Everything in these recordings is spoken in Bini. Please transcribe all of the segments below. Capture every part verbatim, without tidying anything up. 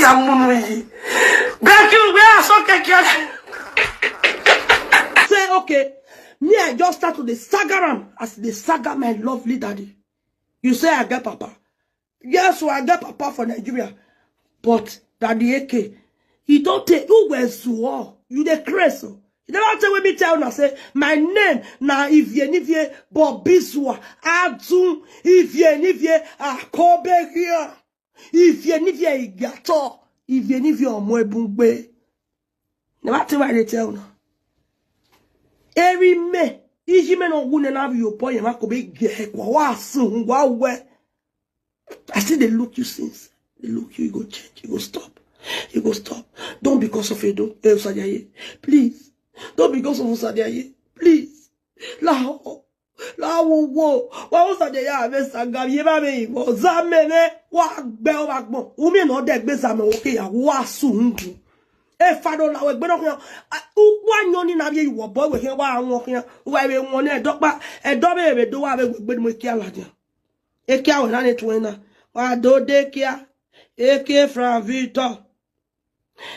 Tamunu yi. Beki we are so keke. Say, okay, me, I just start to the saga am as the saga my lovely daddy. You say I get papa. Yes, so I get papa for Nigeria. But Daddy A K, he don't take you were zuo. You the crazy. You never tell me tell una say my name na Ivie Nivie Bobizua Adun Ivie Nivie Akobegia Ivie Nivie Igato Ivie Nivie Omo Ebungbe. Never tell me they tell una. Every me, iji me no wu ne na vbe obọ ye ma ko be ge kwa wa sun wa we. I still dey look you since. Dey look you, you go change, you go stop. You go stop. Don't because of Edo, eh, Osajaye. Please. Don't because of Osajaye. Please. La ho. La wo wo. Wa Osajaye ave saga ye ba me wo. Za me ne wa gbe o ba gbọn. U mi no de gbe za me wo ke ya wa su ngu. E fa do la we gbe no khian. U wa yan ni na vbe yu wo bo we khian wa won khian. Wa vbe won ne do pa. E do be vbe do wa vbe we gbe mo kia ladian. Ekia wẹ na ne tuẹn na. Wa do de kia. Eke Frank Victor.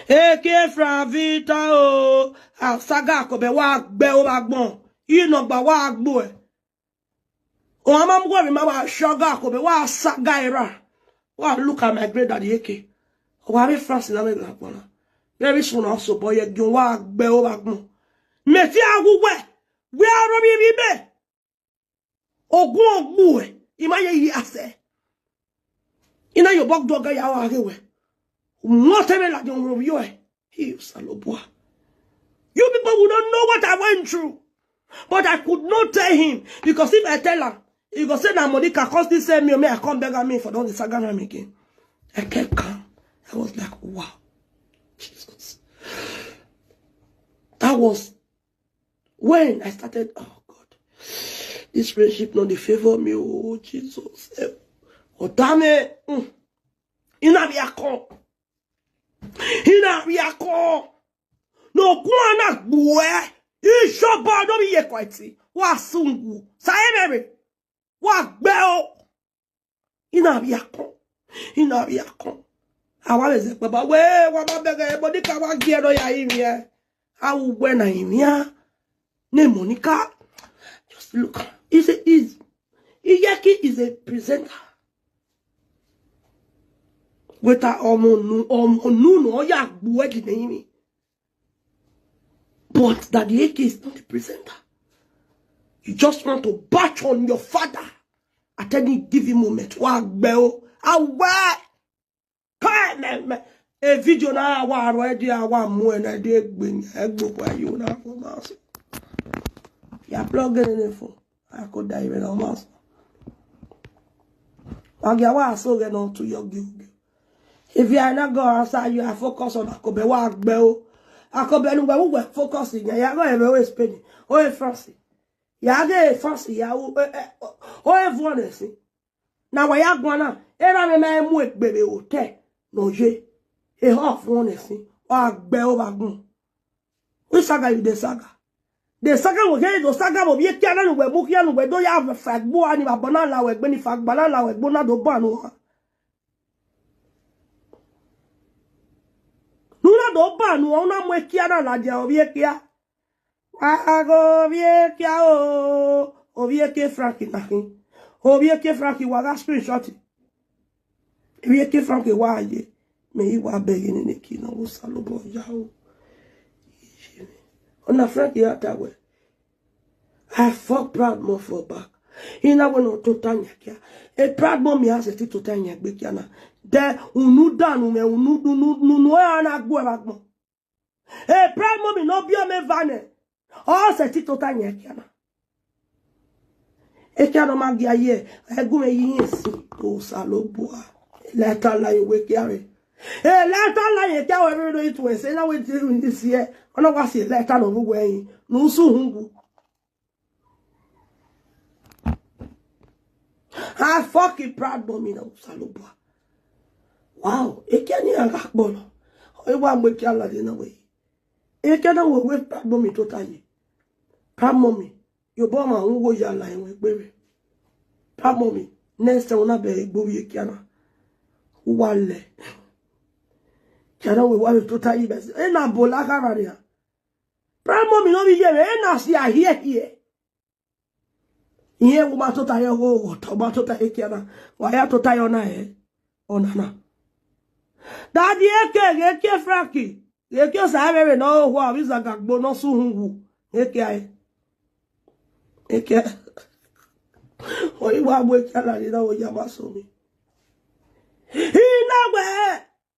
Eke Frank Victor o. A saga ko be wa gbe o ba gbọn. Inọgba wa gbe ẹ. O ma mu wẹ ma wa saga ko be wa saga era. Wa look at my great daddy Eke. Wa be France na me la gbọn na. Very soon also boy ye gin wa gbe o ba gbọn. Me ti a wu wẹ. We are robi bi me. Ogun ogbu ẹ, I ma ye yi asẹ. I na ye obọ do ọga ya wa ghe wẹ. Wọ́n tẹ me ladian ro vbiẹ ẹ. He Osalobua. You people will not know what I went through. But I could not tell him. Because if I tell her, he go say na Monica cause this same me, me I come beg me for don the saga am again. I kept calm. I was like, wow. Jesus. That was when I started, oh God, this relationship not dey favour me, oh Jesus. Eh, ọ̀tá mi, mm. Ina bi akọ. Ina bi akọ. No kuan na gbue. Isobo no bi ye quality. Wa sungu. Sa emere. Wa gbe o. Ina vbe akọn. Ina vbe akọn. A wa vbe zẹ kpaba wẹ, wa ma bẹghe, Monica wa gie nọ ya rinmwian. A wu wẹ na rinmwian. Ne Monica. Just look. Is, is, Iyẹki is a presenter. Weta ọmọ nu, ọmọ nu nọ ya gbuẹ di nẹ rinmwian. But Daddy A K is not the presenter. You just want to bash on your father at any given moment. Wa gbe o. Awe. Kai me me. A video na wa ro e dia wa mu e na de gbe egbe wa yo na ko ma so. Ya plug in the phone. A ko da ibe na ma so. Wa gia wa so ghe no tu yo gi ugi. If you are not God answer you, I focus on Akobe wa gbe o. Akobe nu we we focus in ya go ebe o Spain. O e France. Ya ge France ya o e vuọn ẹsin. Na wa ya guan na, erha mwẹ ma mu egbe vbe hotel ne ọ ye. Ehọ vuọn ẹsin, ọ gbe o vbe agbọn. Wi saga yi de saga. De saga wẹ khe do saga vbe ovbi ekia na ne uwẹ mu khian ne uwẹ do ya fa egbe ua ni vbe abọ na la wẹ egbe ni fa agba na la wẹ egbe na do ban uwa. Ne u na do ban uwa, u na mu ekia na ladian ovbi ekia. Wa ghe ovbi ekia o, ovbi eke Frank na khin. Ovbi eke Frank wa gha screenshot. Ovbi eke Frank wa ye, mẹ i wa bẹghe nene eki na, Osanobua ya o. Ọna Frank ya ta wẹ, I fuck Proud Mum for back. I na wẹ ne ọ tota yan kia. E Proud Mum ya sẹtin tota yan egbe kia na. Then unu danu mwẹ, unu, unu, unu, unu ra na gbuẹ vbe agbọn. E Proud Mummy ne ọ biẹ ọmọ eva nẹ, ọ sẹtin tota yan ekia na. Ekia na ma gia ye, ẹgu mwẹ ye iyen sin, Osanobua. Lẹta la ye uwu ekia rre. E lẹta la ye ekia wẹ rre rre itu ẹse, na wẹ te ru ni si ẹ, ọ na wa si lẹta ne ọ vbe uwẹ yin, ne u su uhunmwu. I fucking Proud Mummy na Osanobua. Wow, ekia ni a gha kpọlọ. Ọ wa mu ekia lade na wẹ. Ekia na wẹ wẹ Proud Mummy tota ye. Proud Mummy, your boy ma hu wo ya la ẹwẹn gbe vbe. Proud Mummy, next time una bẹ egbe ovbi ekia na. U wa lẹ. Ẹdẹ wẹ wa vbe tota yi bẹsi. Ena bola kha rarian. Primo mi ne ọ vbe iye mwẹ, ena si ahiẹhiẹ. Irẹn vbe ma tota ye ọghe oghọta, ọ ma tota ye ekia na. Wa ya tota ye ọna hẹ. Ọna na. Daddy eke, ghẹ kie Frankie. Ghẹ kie Osaẹmwẹmwẹ ne ọ ho owa vbe izaga gbo ne ọ sẹ uhunmwu. Ghẹ kie ae. Eke. Ọ i wa mu ekia na rhie na, ọ ya ma sẹ mwẹ. I na wẹ,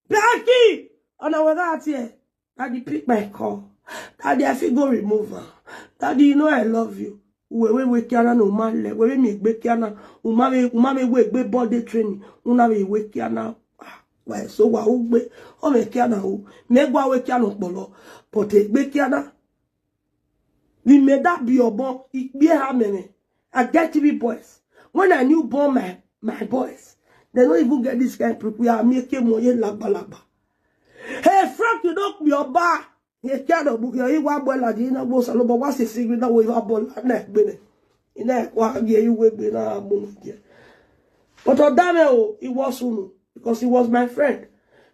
Becky, ọna wẹ gha tie. Daddy, pick my call. Daddy, I fit go remove am. Daddy, you know I love you. Wẹ vbe wẹ ekia na ne u ma lẹ, wẹ vbe miẹn egbe ekia na, u ma vbe, u ma vbe wẹ egbe body training, u na vbe wẹ ekia na. Ah, wẹ so wa ugbe, ọ mwẹ ekia na o. Mẹ gua wẹ ekia na kpọlọ, but egbe ekia na. Vbe mẹ da biẹ ọmọ, ikpia eha mẹ mwẹ. I get three boys. When I new born my, my boys, they no even get this kind of people. Ya miẹn eke mu ye lagbalagba. Hey, Frank, you don't be ọba. Ye kia nọ bu khian, I wa gbe ladian, I na gbe Osanobua, wa sisi gbe na, wẹ I wa bọ la na egbe nẹ. I na wa gie ye uwu egbe na mu nọ gie. But ọ da mwẹ o, I was unu, because he was my friend.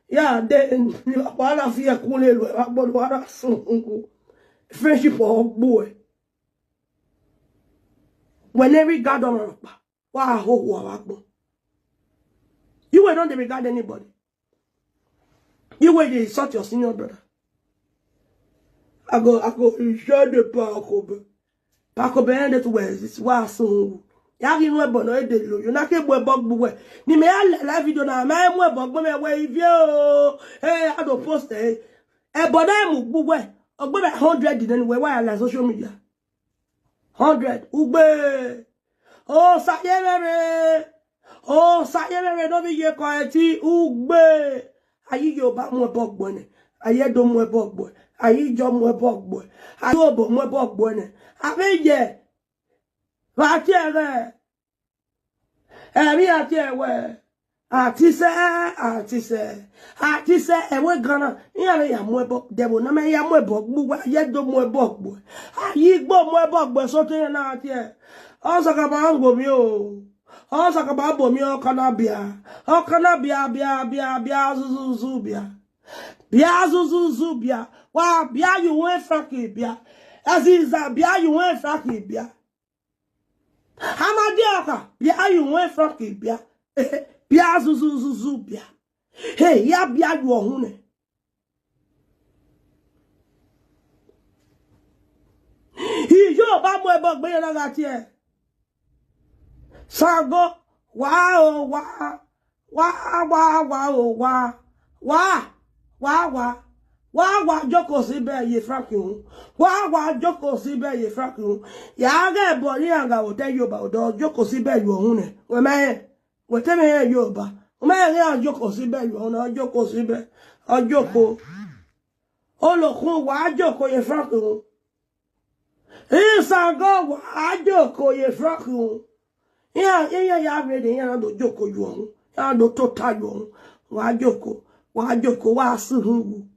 Yeah, then, wa na fi ẹkun lele, wa gbọdọ wa na sun. Friendship ọ gbuẹ. Wẹ ne regard ọmwa ọkpa, wa hoho avbe agbọn. You wey don't dey regard anybody. You wey dey insult your senior brother. I go, I go insult the Pakobe. Pakobe, end it where is this? Wa sun. Ya ghi nu ẹbọ nọ, e de lo. You na ke mu ẹbọ gbe uwẹ. Ni mẹ ya la live video na, mẹ mu ẹbọ gbe mwẹ wẹ ivie o. Hey, I don't post eh. Ẹbọ na mu gbe uwẹ. Ọ gbe mwẹ hundred nẹ, wẹ wa ya la social media. Hundred. Ugbe. Osa ye vbe rre. Osa ye vbe rre, ne ọ vbe ye kọ ẹti, ugbe. A yi Yoruba mu ẹbọ gbe nẹ. A yi Ẹdo mu ẹbọ gbe. A yi Ijọ mu ẹbọ gbe. A yi Obo mu ẹbọ gbe nẹ. A vbe ye. Vbe a tie ẹghẹ. Ẹmwẹ a tie ẹwẹ. Atisẹ, atisẹ, atisẹ, ẹvbo Gana, iran vbe ya mu ẹbọ, dẹvbo na mẹ ya mu ẹbọ gbe uwẹ, a yi Ẹdo mu ẹbọ gbe, a yi Igbo mu ẹbọ gbe, sotọ iran na tie. Ọsakaba gbo mi o, Ọsakaba gbo mi, ọkana bia, ọkana bia, bia, bia, bia, zuzuzu bia, bia, zuzuzu bia, wa bia, you went Frankie bia, Aziza bia, you went Frankie bia. Amadioka, bia ye uwẹ Frankie bia. Bia zuzuzuzu bia. He, ya bia ye uhunmwu nẹ. Iyoruba mu ẹbọ gbe iran na gha tie. Sango, wa o wa, wa, wa, wa o wa, wa, wa, wa, wa, wa, joko si bẹ ye Frank uhunmwu. Wa, wa, joko si bẹ ye Frank uhunmwu. Ya ghẹ ẹbọ ne iran gha vbe odẹ Iyoruba, odẹ joko si bẹ ye uhunmwu nẹ. Wẹ ma rẹn, wẹ te mwẹ rẹn Iyoruba. U ma rẹn iran joko si bẹ ye uhunmwu nẹ, ọ joko si bẹ, ọ joko. Olokhun, wa joko ye Frank uhunmwu. Isango, wa joko ye Frank uhunmwu. Iran, iran ya vbe rre, iran na do joko ye uhunmwu, iran na do tota ye uhunmwu. Wa joko, wa joko, wa sẹ uhunmwu.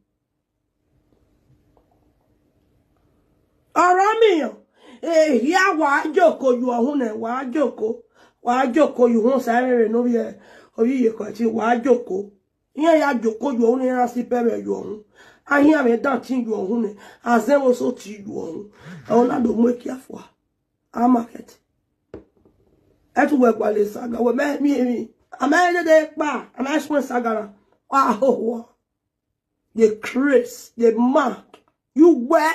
Ọrọ miẹn ehia, wa joko ye uhunmwu nẹ, wa joko, wa joko ye uhunmwu, Osaẹmwẹmwẹ ne ovbi, ovbi Iyeke Ẹtin, wa joko. Iran ya joko ye uhunmwu nẹ, iran na si pẹvẹ ye uhunmwu. A hian mwẹ dan tin ye uhunmwu nẹ, a zẹ ẹvbo eso tin ye uhunmwu. Ọ na do mu ekia fua. A market. Ẹ tu wẹ gualọ saga, wẹ mẹ miẹn emwi. A ma dede kpa, a ma suẹn saga na. Wa hoho. The craze, the mad. You were.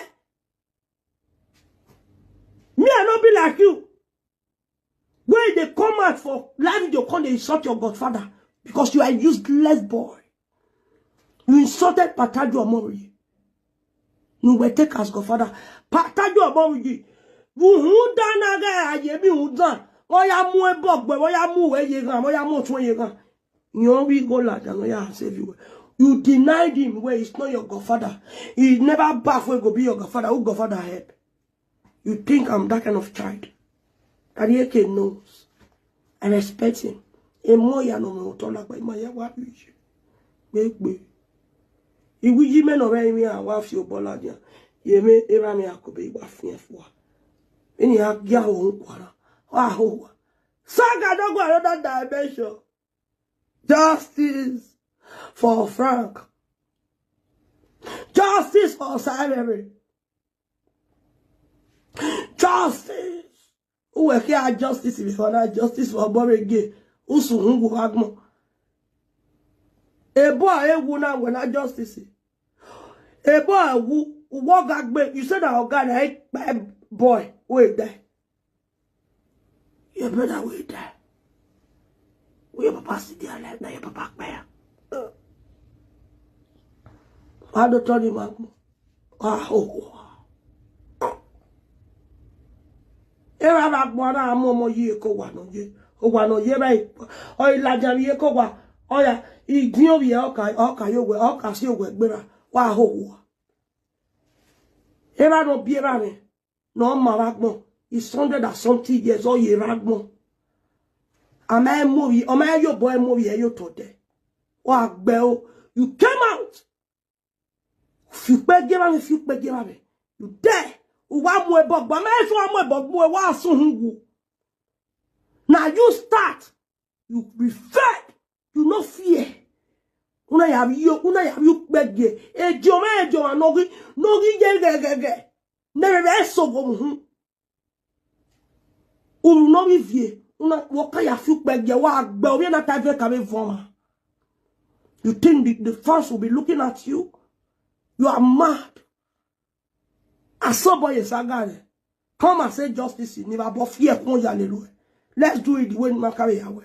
Me, I no be like you. When they come out for live video, come they insult your godfather because you are a useless boy. You insulted Pataju Omori. You were take as godfather. Pataju Omori. Uhunmwu dan na ghe a ye mi uhunmwu dan. Ọ ya mu ẹbọ gbe, ọ ya mu uwẹ ye ghan, ọ ya mu otue ye ghan. You only go like that, no, yeah, save you. You denied him where he's not your godfather. He never back where go be your godfather. Who godfather help? You think I'm that kind of child? Daddy A K knows. I respect him. Emo ya no me otọ lagba, ima ya wa bi. Gbegbe. Iwiji mẹ nọ vbe rinmwian wa fi obọ ladian. Ye mẹ, erha mẹ Akobe, I wa fian fua. Vbene a gia ho uhunmwu kua na, ọ a ho uwa. Saga do go another dimension. Justice for Frank. Justice for Osaemere. Justice. Uwẹ khian justice vbe fana, justice vbe ọgbọ vbe gie, usun uhunmwu vbe agbọn. Ebo a wu na wẹ na justice. Ebo a wu, uwọ ga gbe, you say that oga na e kpa boy, we die. Your brother will die. Will your papa sit there like that, your papa kpa ya? Wa do tọ ni ma gbọn. Wa hoho. Erha vbe agbọn na mu ọmọ yi eke owa nọ ye. Owa nọ ye vbe ọ i ladian vbe eke owa. Ọ ya, i diọn vbe ọka, ọka ye owẹ, ọka si owẹ gberra. Wa hoho. Erha nọ biẹ erha mwẹ, ne ọ ma vbe agbọn, is hundred and something years, ọ ye vbe agbọn. A ma mu ovbi, ọ ma ye obọ mu ovbi ẹre ye otọ dẹ. Wa gbe o, you came out. Fi ukpe gie evba mwẹ, fi ukpe gie evba mwẹ. You there, u wa mu ẹbọ gba, ma ẹsẹ u wa mu ẹbọ gbe uẹ, wa sẹ uhunmwu. Na you start, you be fed, you no fear. Una ya vbe, una ya vbe ukpe gie, ediọn mwa, ediọn mwa ne ọ ghi, ne ọ ghi ye ghẹghẹghẹ. Ne ẹmwẹ vbe sẹ owa uhunmwu. Unu ne ọ vbe ivie, una, vbe ọ ka ya fi ukpe gie, wa gbe ovbi na ta vbe ka vbe vuọn ọmwa. You think the, the fans will be looking at you? You are mad. Asobọ ye saga rẹ. Come and say justice ni vbe abọ fi ẹkun ya lele uẹ. Let's do it the way ma ka vbe ya wẹ.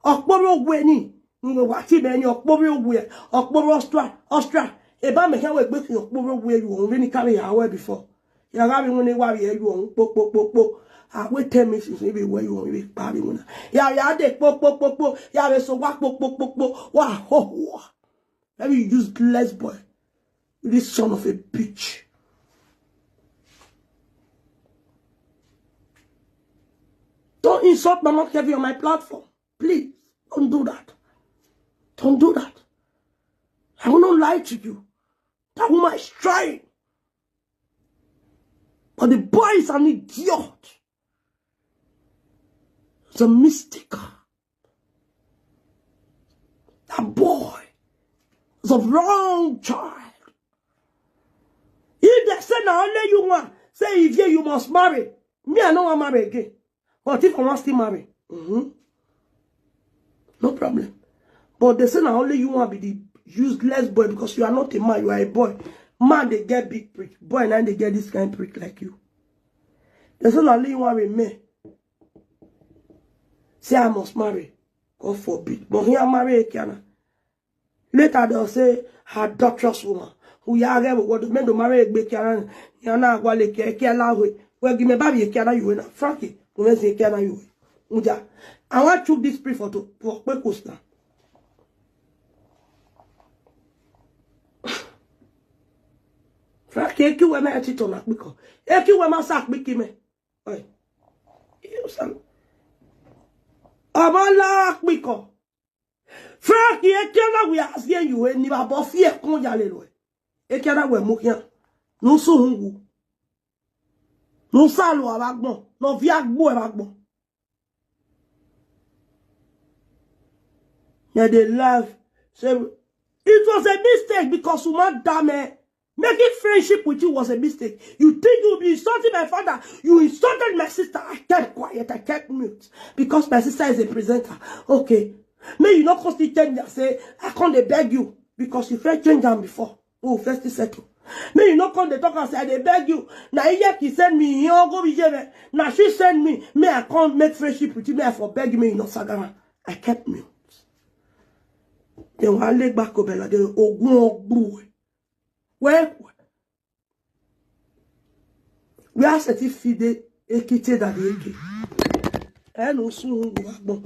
Ọkpọvbe owe ni, ne uwẹ wa ti mẹ ni, ọkpọvbe owe, ọkpọvbe Austria, Austria. Eba mẹ khian wẹ egbe khin ọkpọvbe owe yu ọhun vbene I ka vbe ya wẹ before. Ya gha vbe winna wa vbe yu ọhun kpo, kpo, kpo, kpo. A wẹ ten minutes since I vbe wẹ yu ọhun, I vbe kpa vbe winna. Ya, ya de kpo, kpo, kpo, kpo. Ya vbe sẹ owa kpo, kpo, kpo, kpo. Wa hoho. Very useless boy. This son of a bitch. Don't insult Mama Kevin on my platform. Please, don't do that. Don't do that. I will not lie to you. That woman is trying. But the boy is an idiot. It's a mistake. That boy is a wrong child. If they say na only you want, say if you, you must marry. Me, I no want marry again. But if I want still marry, mm-hmm, no problem. But they say na only you want be the useless boy because you are not a man, you are a boy. Man, they get big prick. Boy, now they get this kind prick like you. They say na only you want be me. Say I must marry. God forbid. But here I marry Ekiana. Later they'll say, adulterous woman. Who ya get what men do marry egbe Ekiana. Yana wale ke ke la we. We give me baby Ekiana you na. Frankie, we me say Ekiana you. Muja. I want to this pre for to for quick question. Frankie, eki we me ati to na piko. Eki we ma sa piki me. Oi. You san. Abala piko. Frankie, Ekiana we azie you, ni vbe abọ fi ẹkun ya lele uẹ. Ekiana wẹ mu khian. Ne u sẹ uhunmwu. Ne u sa lo vbe agbọn. Ne ọ viọ agbo vbe agbọn. They dey laugh. Say, it was a mistake because u ma da mẹ. Making friendship with you was a mistake. You think you be insulting my father? You insulted my sister. I kept quiet. I kept mute because my sister is a presenter. Okay. Me, you no come still change and say, I come dey beg you because you first change am before. Oh, first settle. Me, you no come dey talk and say, I dey beg you. Na Iyeki send me, he go be here. Na she send me. Me, I come make friendship with you. Me, I for beg you. Me, you no saga am. I kept mute. Then one leg back up, like, ogun ogbu. Wẹ, wẹ a sẹtin fi de eke te da de eke. Ẹ ne u sẹ uhunmwu vbe agbọn.